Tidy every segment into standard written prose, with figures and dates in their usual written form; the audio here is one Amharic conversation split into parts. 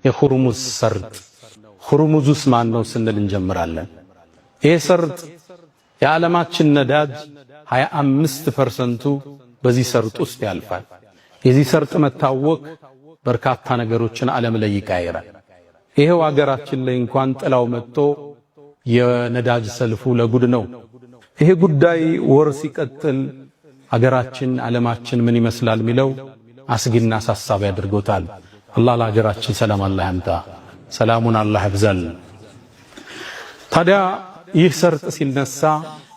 የሁርሙዝ ሰርጥ። ሁርሙዙስ ማን ነው ስንል እንጀምራለን። ይህ ሰርጥ የዓለማችን ነዳጅ 25%ቱ በዚህ ሰርጥ ውስጥ ያልፋል። የዚህ ሰርጥ መታወክ በርካታ ነገሮችን ዓለም ላይ ይቀያይራል። ይሄው አገራችን ላይ እንኳን ጥላው መጥቶ የነዳጅ ሰልፉ ለጉድ ነው። ይሄ ጉዳይ ወር ሲቀጥል አገራችን ዓለማችን ምን ይመስላል የሚለው አስጊና አሳሳቢ አድርጎታል። አላህ ለሀገራችን ሰላም አላህ ያምጣ፣ ሰላሙን አላህ ያብዛል። ታዲያ ይህ ሰርጥ ሲነሳ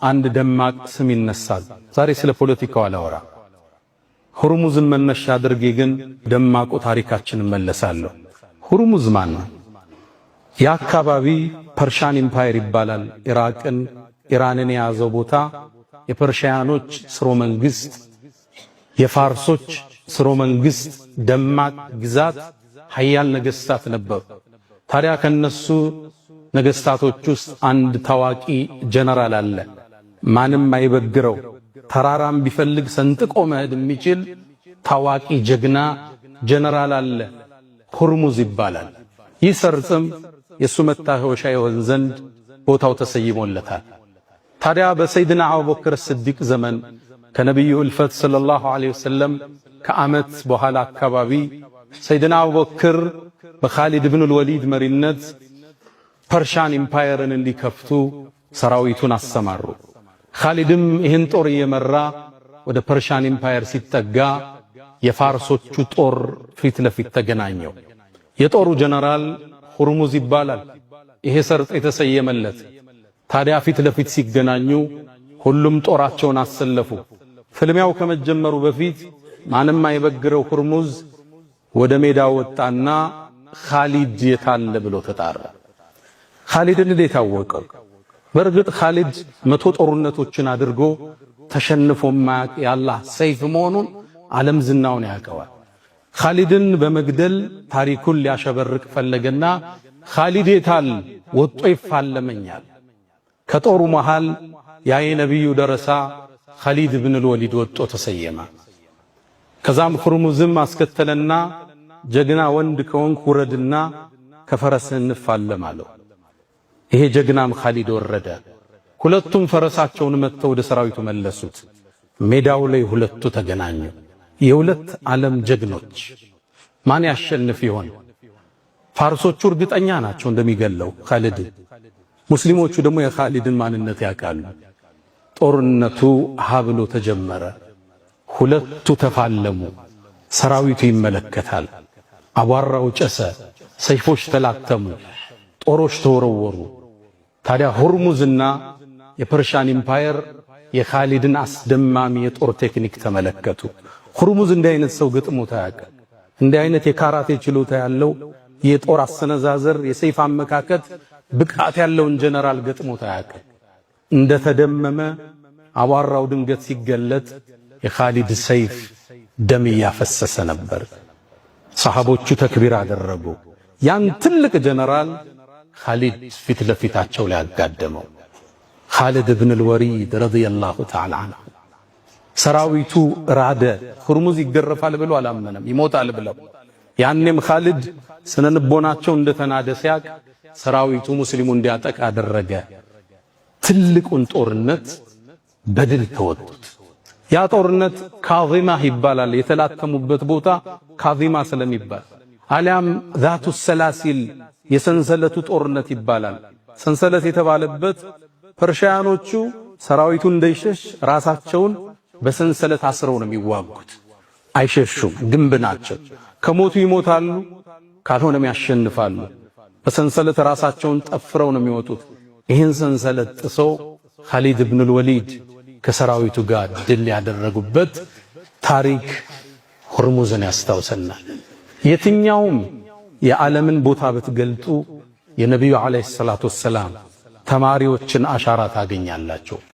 አንድ ደማቅ ስም ይነሳል። ዛሬ ስለ ፖለቲካው አላወራ። ሁርሙዝን መነሻ አድርጌ ግን ደማቁ ታሪካችን እመለሳለሁ። ሁርሙዝ ማን ነው? የአካባቢ Persian Empire ይባላል። ኢራቅን ኢራንን የያዘው ቦታ የፐርሺያኖች ስርወ መንግስት፣ የፋርሶች ስርወ መንግስት፣ ደማቅ ግዛት፣ ሀያል ነገስታት ነበሩ። ታዲያ ከነሱ ነገስታቶች ውስጥ አንድ ታዋቂ ጀነራል አለ። ማንም አይበግረው፣ ተራራም ቢፈልግ ሰንጥቆ መሄድ የሚችል ታዋቂ ጀግና ጀነራል አለ። ሁርሙዝ ይባላል። ይህ ሰርጥም የሱ መታወሻ ይሆን ዘንድ ቦታው ተሰይሞለታል። ታዲያ በሰይድና አቡበክር ስዲቅ ዘመን ከነቢዩ እልፈት صلى الله عليه وسلم ከዓመት በኋላ አካባቢ ሰይድና አቡበክር በኻሊድ ብኑል ወሊድ መሪነት Persian Empire ን እንዲከፍቱ ሰራዊቱን አሰማሩ። ኻሊድም ይህን ጦር እየመራ ወደ Persian Empire ሲጠጋ የፋርሶቹ ጦር ፊት ለፊት ተገናኘው። የጦሩ ጀነራል ሁርሙዝ ይባላል። ይሄ ሰርጥ የተሰየመለት። ታዲያ ፊት ለፊት ሲገናኙ ሁሉም ጦራቸውን አሰለፉ። ፍልሚያው ከመጀመሩ በፊት ማንም አይበግረው ሁርሙዝ ወደ ሜዳ ወጣና ኻሊድ የታለ ብሎ ተጣራ። ኻሊድን እንዴት አወቀው? በእርግጥ ኻሊድ 100 ጦርነቶችን አድርጎ ተሸንፎ ማያቅ የአላህ ሰይፍ መሆኑን ዓለም ዝናውን ያውቀዋል። ኻሊድን በመግደል ታሪኩን ሊያሸበርቅ ፈለገና ኻሊድ የታል ወጦ ይፋለመኛል። ከጦሩ መሃል ያ የነቢዩ ደረሳ ኻሊድ ብን ወሊድ ወጦ ተሰየመ። ከዛም ሁርሙዝም አስከተለና ጀግና ወንድ ከሆንክ ውረድና ከፈረስህ እንፋለም አለው። ይሄ ጀግናም ኻሊድ ወረደ። ሁለቱም ፈረሳቸውን መጥተው ወደ ሰራዊቱ መለሱት። ሜዳው ላይ ሁለቱ ተገናኙ። የሁለት ዓለም ጀግኖች ማን ያሸንፍ ይሆን? ፋርሶቹ እርግጠኛ ናቸው እንደሚገለው ኻሊድ። ሙስሊሞቹ ደግሞ የኻሊድን ማንነት ያውቃሉ። ጦርነቱ ሀብሎ ተጀመረ። ሁለቱ ተፋለሙ። ሰራዊቱ ይመለከታል። አቧራው ጨሰ፣ ሰይፎች ተላተሙ፣ ጦሮች ተወረወሩ። ታዲያ ሁርሙዝና የ Persian Empire የኻሊድን አስደማሚ የጦር ቴክኒክ ተመለከቱ። ሁርሙዝ እንዲህ አይነት ሰው ገጥሞት አያውቅም። እንዲህ አይነት የካራቴ ችሎታ ያለው የጦር አሰነዛዘር፣ የሰይፍ አመካከት ብቃት ያለውን ጀነራል ገጥሞት አያውቅም። እንደተደመመ አቧራው ድንገት ሲገለጥ የኻሊድ ሰይፍ ደም እያፈሰሰ ነበር። ሰሃቦቹ ተክቢር አደረጉ። ያን ትልቅ ጀነራል ኻሊድ ፊት ለፊታቸው ላይ አጋደመው። ኻሊድ ብን አልወሊድ رضي الله تعالى عنه። ሰራዊቱ ራደ። ሁርሙዝ ይገረፋል ብሎ አላመነም፣ ይሞታል ብለው። ያኔም ኻሊድ ስነልቦናቸው እንደተናደ ሲያቅ ሰራዊቱ ሙስሊሙ እንዲያጠቃ አደረገ። ትልቁን ጦርነት በድል ተወጡት። ያ ጦርነት ካዚማ ይባላል። የተላተሙበት ቦታ ካዚማ ስለሚባል አሊያም ذات السلاسل የሰንሰለቱ ጦርነት ይባላል። ሰንሰለት የተባለበት ፐርሺያኖቹ ሰራዊቱ እንዳይሸሽ ራሳቸውን በሰንሰለት አስረው ነው የሚዋጉት። አይሸሹም፣ ግንብ ናቸው። ከሞቱ ይሞታሉ፣ ካልሆነም ያሸንፋሉ። በሰንሰለት ራሳቸውን ጠፍረው ነው የሚወጡት። ይህን ሰንሰለት ጥሰው ኻሊድ ብኑል ወሊድ ከሰራዊቱ ጋር ድል ያደረጉበት ታሪክ ሁርሙዝን ያስታውሰናል። የትኛውም የዓለምን ቦታ ብትገልጡ የነቢዩ ዓለይሂ ሰላቱ ወሰላም ተማሪዎችን አሻራ ታገኛላችሁ።